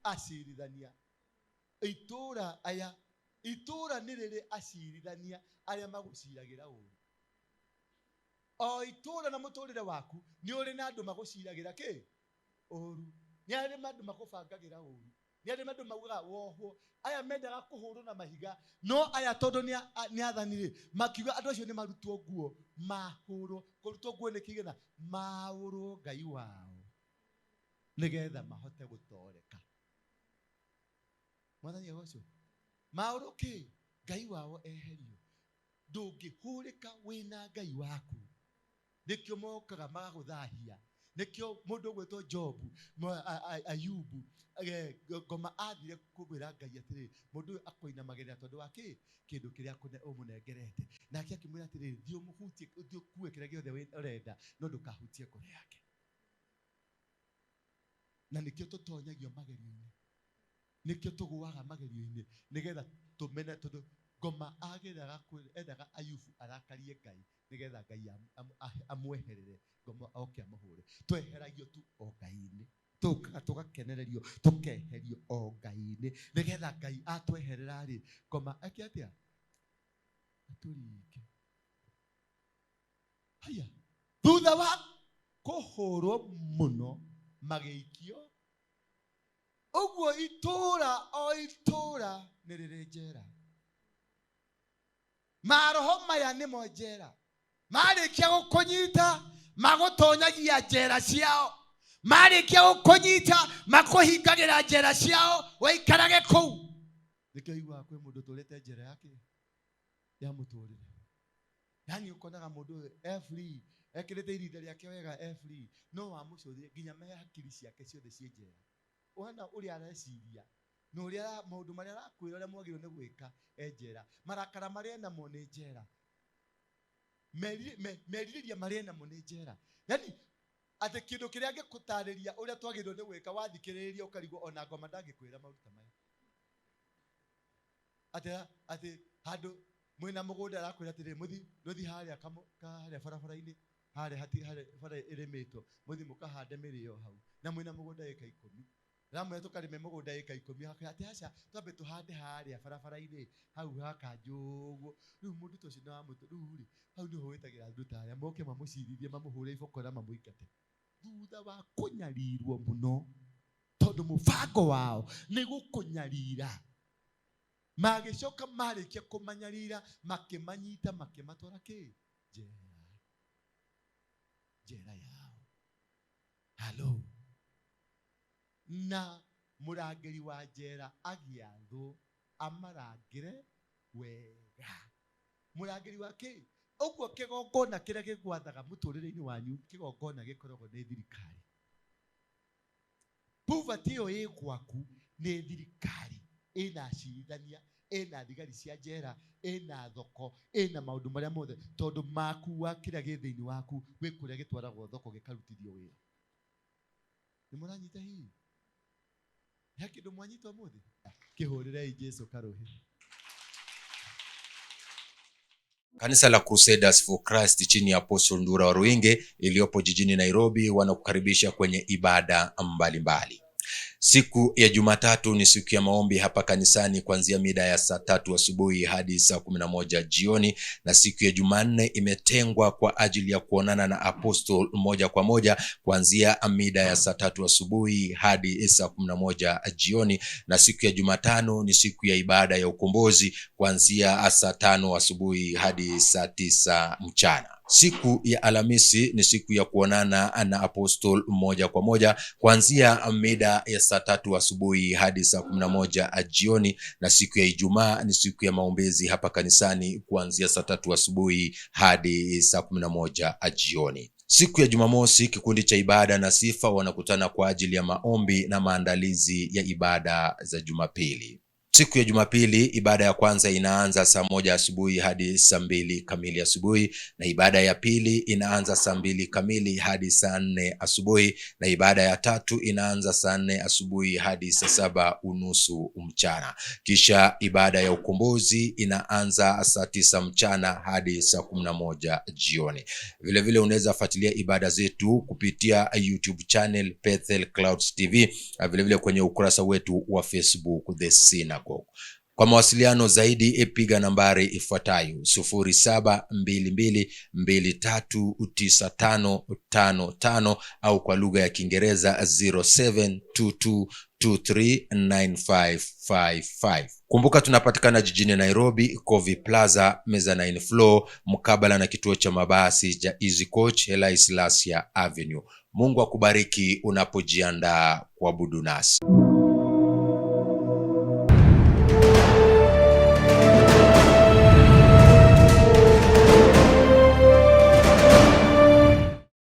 Acirithania itũra aya, itũra nĩ rĩrĩ acirithania arĩa magũciragĩra ũũru. O itũra na mũtũrĩre waku nĩ ũrĩ na andũ magũciragĩra kĩ ũũru, nĩ arĩ andũ makũbangagĩra ũũru, nĩ arĩ andũ maugaga wohwo. Aya mendaga kũhũrwo na mahiga, no aya tondũ nĩ athani rĩ, makiuga andũ acio nĩ marutwo nguo, mahũrwo. Kũrutwo nguo nĩ kĩgena, maũrwo Ngai wao nĩgetha mahote gũtoreka. Mwathani agocwo. Maũrwo kĩ? Ngai wao eherio. Ndũngĩhũrĩka wĩna Ngai waku. Nĩkĩo mokaga magagũthahia. Nĩkĩo mũndũ ũgwĩtwo Jobu, Ayubu, ngoma athire kũgwĩra Ngai atĩrĩrĩ, mũndũ ũyũ akũinamagĩrĩra tondũ wa kĩ? Kĩndũ kĩrĩa ũmũnengerete. Nake akĩmwĩra atĩrĩrĩ, thiĩ ũmũhutie, thiĩ ũkue kĩrĩa gĩothe ũrenda, no ndũkahutie ngoro yake. Na nĩkĩo tũtonyagio magerio-inĩ, nĩkĩo tũgũaga magerio-inĩ, nĩgetha tũmene, tondũ ngoma ageraga endaga Ayubu arakarie Ngai, nĩgetha Ngai amweherere, ngoma oke amũhũre. Tweheragio tu o Ngai-inĩ, tũkaga tũgakenererio, tũkeherio o Ngai-inĩ, nĩgetha Ngai atweherera rĩ, ngoma eke atĩa? Atũringe. Haya, thutha wa kũhũrwo mũno magĩikio ũguo, itũra o itũra nĩ rĩrĩ njera. Maroho maya nĩmo njera. Marĩkia gũkũnyita magũtonyagia njera ciao, marĩkia gũkũnyita makũhingagĩra njera ciao, waikarage kũu. Nĩkĩo iguaga kwĩ mũndũ ũtũrĩte njera yake ya mũtũrĩre. Yani ũkonaga mũndũ ũyũ e free, ekĩrĩte irinda rĩake wega, e free, no wamũcũthie nginya me hakiri ciake ciothe ciĩ njera. Ũhana ũrĩa areciria na ũrĩa maũndũ marĩa arakwĩra ũrĩa mwagĩrĩirwo nĩ gwĩka e njera. Marakara marĩa enamo nĩ njera, merirĩria marĩa enamo nĩ njera. Yani atĩ kĩndũ kĩrĩa angĩgũtarĩria ũrĩa twagĩrĩirwo nĩ gwĩka, wathikĩrĩria ũkarigwo ona ngoma ndangĩkwĩra maũndũ ta maya. Atĩ handũ mwĩna mũgũnda arakwĩra atĩrĩrĩ, mũthi harĩa harĩa barabara-inĩ, harĩa harĩa bara ĩrĩmĩtwo, mũthi mũkahande mĩrĩo hau, na mwĩna mũgũnda ĩka 10. Ramwĩra tũkarĩme mũgũnda ĩka 10, akwĩra atĩ aca, twambe tũhande harĩa barabara-inĩ, hau hakanjũ ũguo. Rĩu mũndũ ta ũcio nĩ wamũtũ, rĩu rĩ, hau nĩho wĩtagĩra andũ ta aya, moke mamũcirithie, mamũhũre iboko na mamũingate. Thutha wa kũnyarirwo mũno, tondũ mũbango wao nĩ gũkũnyarira, magĩcoka marĩkia kũmanyarira, makĩmanyita, makĩmatwara kĩ? Njera. Njera yao. Halo. Na mũrangĩri wa njera agĩathwo amarangĩre wega. Mũrangĩri wa kĩ? Ũguo kĩgongona kĩrĩa gĩgwathaga mũtũrĩre-inĩ wanyu, kĩgongona gĩkoragwo nĩ thirikari. Poverty ĩyo ĩ gwaku nĩ thirikari, ĩna acirithania, ĩna thigari cia njera, ĩna thoko, ĩna maũndũ marĩa mothe, tondũ makuwa kĩrĩa gĩ thĩinĩ waku gwĩ kũrĩa gĩtwaragwo thoko gĩkarutithio wĩra. Nĩ mũranyita hihi? He kĩndũ mwanyita ũmũthĩ? Kĩhũrĩrei Jesu karũhĩ. Kanisa la Crusaders for Christ chini ya Apostle Ndura Waruinge iliyopo jijini Nairobi wanakukaribisha kwenye ibada mbalimbali. Siku ya Jumatatu ni siku ya maombi hapa kanisani kuanzia mida ya saa 3 asubuhi hadi saa 11 jioni, na siku ya Jumanne imetengwa kwa ajili ya kuonana na apostle moja kwa moja kuanzia mida ya saa 3 asubuhi hadi saa 11 jioni, na siku ya Jumatano ni siku ya ibada ya ukombozi kuanzia saa 5 asubuhi hadi saa 9 mchana. Siku ya Alhamisi ni siku ya kuonana na apostle moja kwa moja kuanzia mida ya saa 3 asubuhi hadi saa 11 jioni, na siku ya Ijumaa ni siku ya maombezi hapa kanisani kuanzia saa 3 asubuhi hadi saa 11 jioni. Siku ya Jumamosi kikundi cha ibada na sifa wanakutana kwa ajili ya maombi na maandalizi ya ibada za Jumapili. Siku ya Jumapili ibada ya kwanza inaanza saa 1 asubuhi hadi saa 2 kamili asubuhi, na ibada ya pili inaanza saa 2 kamili hadi saa 4 asubuhi, na ibada ya tatu inaanza saa 4 asubuhi hadi saa 7:30 mchana. Kisha ibada ya ukombozi inaanza saa 9 mchana hadi saa 11 jioni. Vilevile unaweza fuatilia ibada zetu kupitia YouTube channel Bethel Clouds TV, na vilevile kwenye ukurasa wetu wa Facebook The Synagogue. Kwa mawasiliano zaidi piga nambari ifuatayo 0722239555 au kwa lugha ya Kiingereza 0722239555. Kumbuka tunapatikana jijini Nairobi, Kovi Plaza, Mezzanine Floor, mkabala na kituo cha mabasi cha Easy Coach, Haile Selassie Avenue. Mungu akubariki unapojiandaa kuabudu nasi.